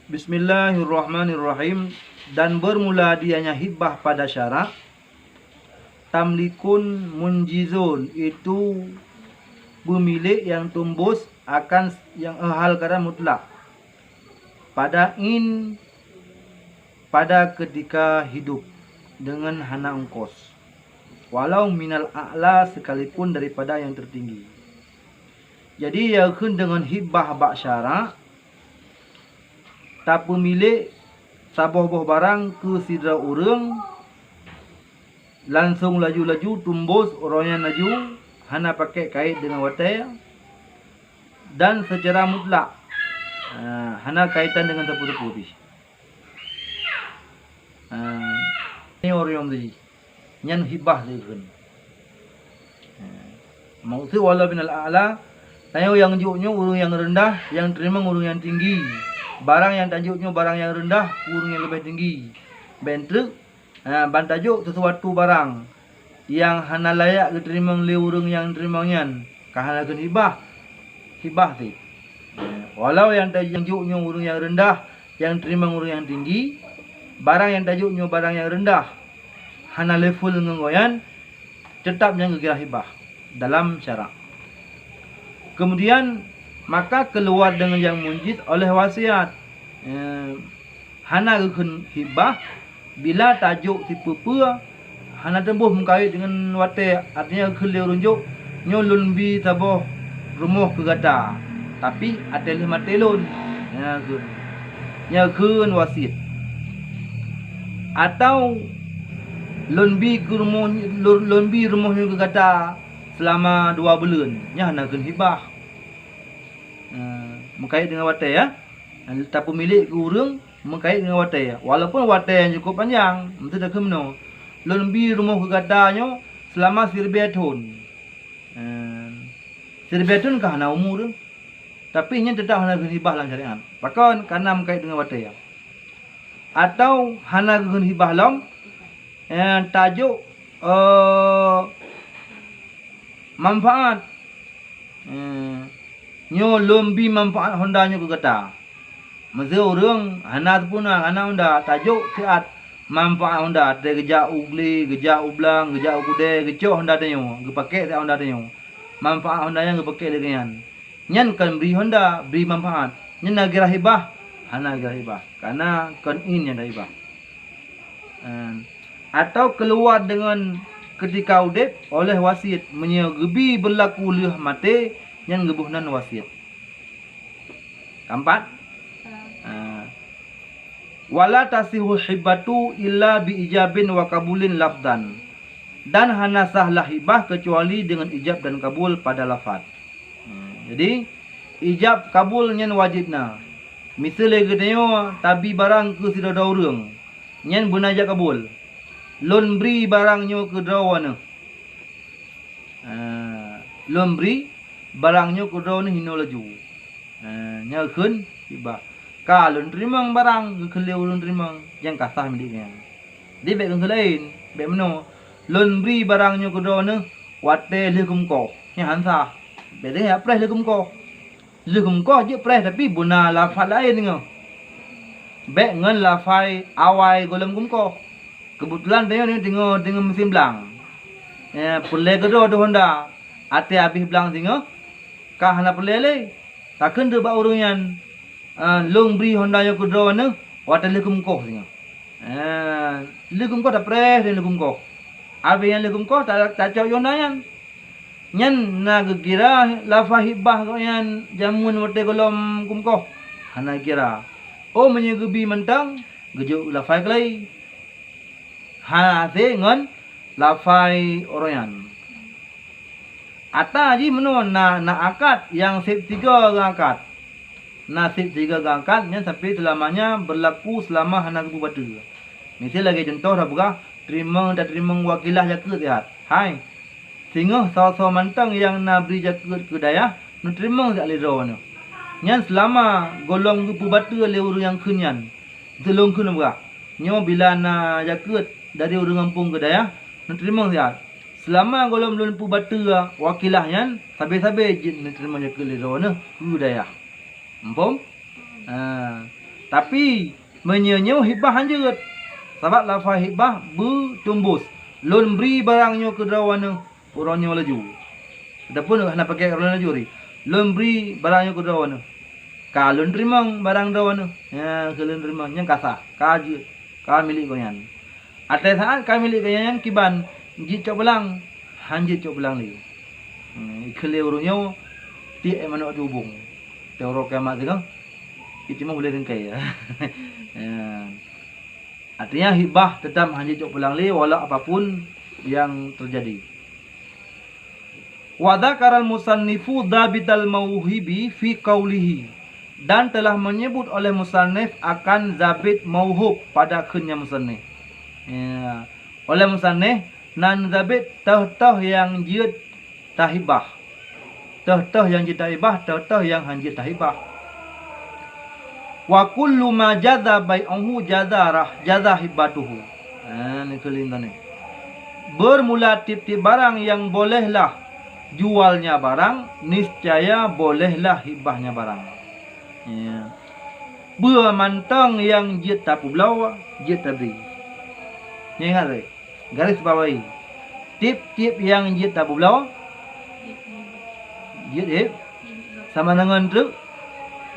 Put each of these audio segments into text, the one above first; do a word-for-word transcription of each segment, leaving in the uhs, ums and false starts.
Bismillahirrahmanirrahim. Dan bermula dianya hibah pada syarak, tamlikun munjizun, itu pemilik yang tumbus akan yang hal keadaan mutlak pada in pada ketika hidup dengan hana ongkos, walau minal a'la, sekalipun daripada yang tertinggi. Jadi, yakheun deungon hibah bak syarak, tapeumilék saboh-boh barang keu sidroe ureuëng, langsong laju-laju tumbus uroe nyan laju, hana pakai kait deungon watée, dan secara mutlak, eh, hana kaitan deungon sapeue-sapeue pih. Eh, nyoe ureuëng tadi, nyan hibah lé kheun. Eh, maksud wala binal a'la, tanyoe nyang jok nyoe ureuëng nyang reundah, nyang teurimong ureuëng nyang tinggi. Barang nyang tajok nyoe barang nyang reundah, ureuëng nyang leubeh tinggi. Bék treuk, eh, ban tajok sesuatu barang nyang hana layak geuteurimong lé ureuëng nyang teurimong nyan, ka hana kheun hibah, hibah cit. Eh, walau nyang tajok nyoe ureuëng nyang reundah, nyang teurimong ureuëng nyang tinggi, barang nyang tajok nyoe barang nyang reundah, hana level ngon gobnyan, teutap nyan geukira hibah dalam syarak. Kemudian, maka keuluwa deungon nyang munjiz oleh wasiat. Eh, hana geukheun hibah bila tajok sipeue-peue hana teuboh meukait deungon watée, artinya geukheun lé ureuëng jok, nyoe lôn bi saboh rumoh keu gata, tapi até lheueh maté lôn. Nyan kheun, nyan kheun wasiet. Atau lôn bi keu rumoh, lôn, lôn bi rumoh nyoe keu gata seulama dua buleuen, nyan hana kheun hibah. Eh, meukait deungon watée, ya. Tapeumilék keu ureuëng meukait deungon watée, walaupun watée nyang cukup panjang, miseu takheun meunoe, lôn bi rumoh keu gata nyoe seulama siribée thon. Eh, siribée thon ka hana umu teuh, tapi nyan teutap hana geukheun hibah lam syariat. Pakon? Karena meukait deungon watée. Atau hana geukheun hibah lom, eh, tajok, eh, manfaat. Eh, nyoe lôn bi manfaat honda nyoe keu gata. Miseu ureuëng hana teupeuna, hana honda, tajok siat manfaat honda, até geujak u glé, geujak u blang, geujak u keudée, geucok honda tanyoe, geupakék siat honda tanyoe. Manfaat honda nyan geupakék lé gobnyan. Nyan kon bri honda, bri manfaat. Nyan na geukira hibah? Hana geukira hibah, karena kon in nyang tahibah. Eh, atau keuluwa deungon keutika udeb oleh wasiet, meunyoe geubi beulaku lheueh maté, nyan geuboh nan wasiet. Keempat, eh, wala tasihul hibatu illa bi ijabin wa kabulin lafdan, dan hana sah lah hibah keucuali deungon ijab dan kabul pada lafaz. Hmm, jadi, ijab kabul nyan wajéb na. Miseu lé geutanyoe tabi barang keu sidroe-droe ureuëng, nyan beuna ijab kabul. Lôn bri barang nyoe keu droeneuh. Ah, lôn bri barang nyoe keu droeneuh inoe laju. Ah, nyan kheun hibah. Ka lôn teurimong barang, geukheun lé ureuëng teurimong, nyang ka sah milék nyan. Di bék kheun laén, bék meunoe, lôn bri barang nyoe keu droeneuh watée lheueh geumeukoh, nyan han sah. Bék deungoe preh lheueh geumeukoh. Lheueh geumeukoh jeuet preh, tapi beuna lafaz laén deungoe. Bék ngon lafaz awai gohlom geumeukoh. Keubeutulan tanyoe deungoe, deungoe meusim blang. Eh, peureulée keudroe teuh honda, até habéh blang singoh, ka hana peureulée lé. Takheun teuh bak ureuëng nyan, "Ah, lôn bri honda nyoe keu droeneuh watée lheueh geumeukoh singoh." Ah, lheueh geumeukoh tapreh lheueh geumeukoh. Abéh nyan lheueh geumeukoh ta-, tacok honda nyan. Nyan na geukira lafaz hibah gobnyan jameun watée gohlom geumeukoh? Hana geukira. Oh, meunyoe geubi mantong, geujok lafaz keulai. Hana hase ngon lafai uroe nyan. Ata jih meunoe na, na akad nyang seb sigoe geuakad. Na seb sigoe geuakad nyan sampai seulamanya beurlaku seulama hana geupeubateue. Miseu lagée cuntoh tapeugah, teurimong tateurimong wakilah jakeuet siat. Hai, singoh soe-soe mantong nyang na bri jakeuet keu dayah, neuteurimong siat lé droeneuh. Nyan seulama gohlom geupeubateue lé ureuëng nyang kheun nyan. Teulông kheun peugah, nyoe bila na jakeuet dari ureuëng gampông keu dayah, neuteurimong siat. Seulama gohlom lôn peubateue wakilah nyan, sabe-sabe jeuet neuteurimong jakeuet lé droeneuh keu dayah. Muphom? Ah. Tapi meunyoe nyoe hibah hanjeuet, sabab lafai hibah beutumbus, "Lôn bri barang nyoe keu droeneuh uroe nyoe laju." Ataupun hana pakai uroe laju ri, "Lôn bri barang nyoe keu droeneuh." Ka lôn teurimong barang droeneuh. Nyan keu lôn teurimong, nyan ka sah, ka jeuet, ka milék gobnyan. Watée saát ka milék gobnyan, kiban jeuet cok blang, hanjeuet cok blang lé. Hmm, ikheun lé ureuëng nyoe, tiek manok di ubong. Teuh uroe kiamat sigoe, itimah ulée ringkai. Ya. Artinya hibah tetap hanjeuet cok blang lé walau apapun yang terjadi. Wa dzakaral musannifu dzabital mauhibi fi qaulihi, dan telah menyebut oleh musannif akan zabit mauhub pada kheunnya musannif. Ya. Oleh musannif, nan zabit teuh-teuh nyang jeuet tahibah. Teuh-teuh nyang jeuet tahibah, teuh-teuh nyang hanjeuet tahibah. "Wa kullu ma jaza bai'uhu jaza rah-, jaza hibatuhu." Ha, ni keulieng tadi. Bermula tiep-tiep barang nyang bolehlah jualnya barang, niscaya bolehlah hibahnya barang. Ya. Peue mantong nyang jeuet tapeubloe, jeuet tabri. Nyan ingat lé. Garis bawahi. Tiep-tiep nyang jeuet tapeubloe, jeuet hib-, sama deungon treuk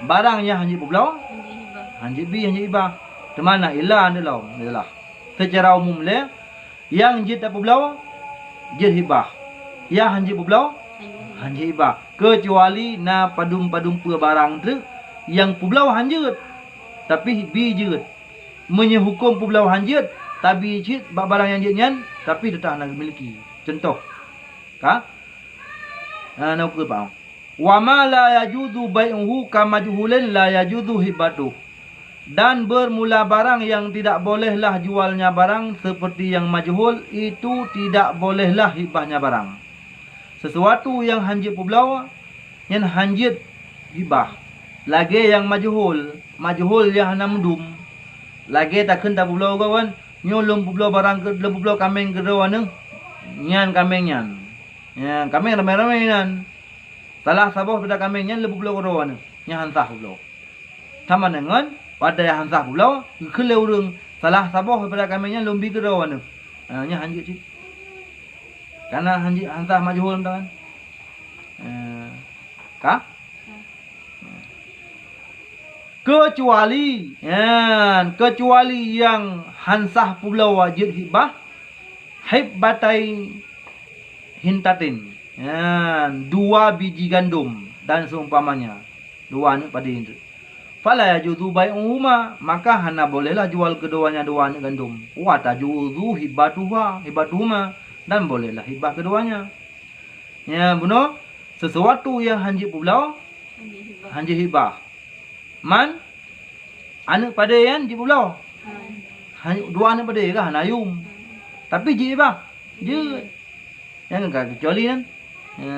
barang nyang hanjeuet peubloe, hanjeuet bi, hanjeuet hibah. Teuma na ila nyoe lom, iyalah. Seucara umum lé, nyang jeuet tapeubloe, jeuet hibah. Nyang hanjeuet peubloe, hanjeuet hibah. Keucuali na padum-padum peue barang treuk nyang peubloe hanjeuet, tapi bi jeuet. Meunyoe huköm peubloe hanjeuet, tabi cit bak barang nyang jeuet nyan, tapi teutap hana geumiliki. Cuntoh, ka? Na, na ukeue bak. "Wa ma la yajuzu bai'uhu ka majhulin la yajuzu hibatuh." Dan bermula barang yang tidak bolehlah jualnya barang seperti yang majhul, itu tidak bolehlah hibahnya barang. Sesuatu nyang hanjeuet peubloe, nyan hanjeuet hibah. Lagée nyang majhul, majhul nyang hana meudum. Lagée takheun tapeubloe goe kan, "Nyoe lôn peubloe barang keu, lôn peubloe kaméng keu droeneuh." Nyan kaméng nyan. Nyan kaméng ramé-ramé nyan. Salah saboh daripada kaméng nyan lôn peubloe keu droeneuh. Nyan han sah peubloe. Sama deungon pada nyang han sah peubloe, geukheun lé ureuëng, "Salah saboh daripada kaméng nyan lôn bi keu droeneuh." Ha, nyan hanjeuet cit. Karena hanjeuet, han sah majhul meunan. Ha. Ka? Keucuali, nyan, keucuali nyang han sah peubloe jeuet hibah, hibbatai hintatin, nyan, dua biji gandom dan seumpamanya, dua aneuëk padé nyan. Fala yajuzu bai'uhuma, maka hana bolehlah jual keduanya dua aneuëk gandom. Wa tajuzu hibatuha, hibatuhuma, dan bolehlah hibah keduanya. Nyan bunoe, sesuatu nyang hanjeuet peubloe, hanjeuet hibah. Man, aneuëk padé nyan jeuet peubloe. Hany-, dua aneuëk padé kah hana yum. Tapi jeuet hibah. Jeuet. Nyan ka keucuali nyan. Ya.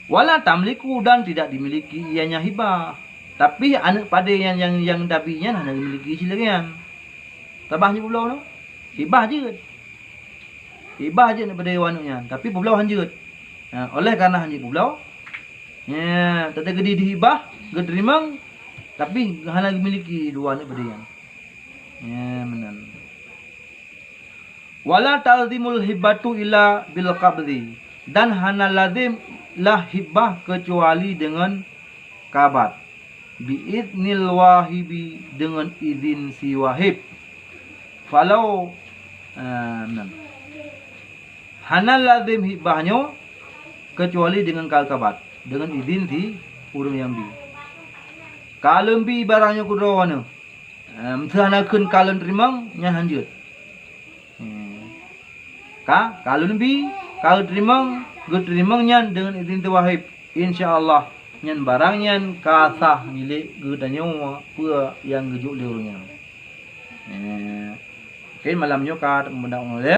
Wala tamliku, dan tidak dimiliki ianya hibah. Tapi aneuëk padé nyan nyang, nyang tabi nyan hana dimiliki cit lagée nyan. Sabab hanjeuet peubloe tu. Hibah jeuet. Hibah jeuet daripada dua aneuëk nyan, tapi peubloe hanjeuet. Ha, oleh karena hanjeuet peubloe, ya, teuteuk geudi dihibah, geuteurimong, tapi hana geumiliki dua aneuëk padé nyan. Ya, meunan. Wala talzimul hibatu illa bil qabdi, dan hana lazim lah hibah keucuali deungon kabat. Bi idznil wahibi, deungon idhin si wahib. Falau, eh, nan. Hana lazim hibah nyoe keucuali deungon ka kabat, deungon idhin si ureuëng nyang bi. Ka lôn bi barang nyoe keu droeneuh. Eh, meuseu hana kheun ka lôn teurimong, nyan hanjeuet. Hmm. Ka, ka lôn bi, ka geuteurimong, geuteurimong nyan deungon idhin si wahib. Insya Allah, nyan barang nyan ka sah milék geutanyoe peue nyang geujok lé ureuëng nyan. Eh, mungkin malam nyoe ka teupeudak ulée.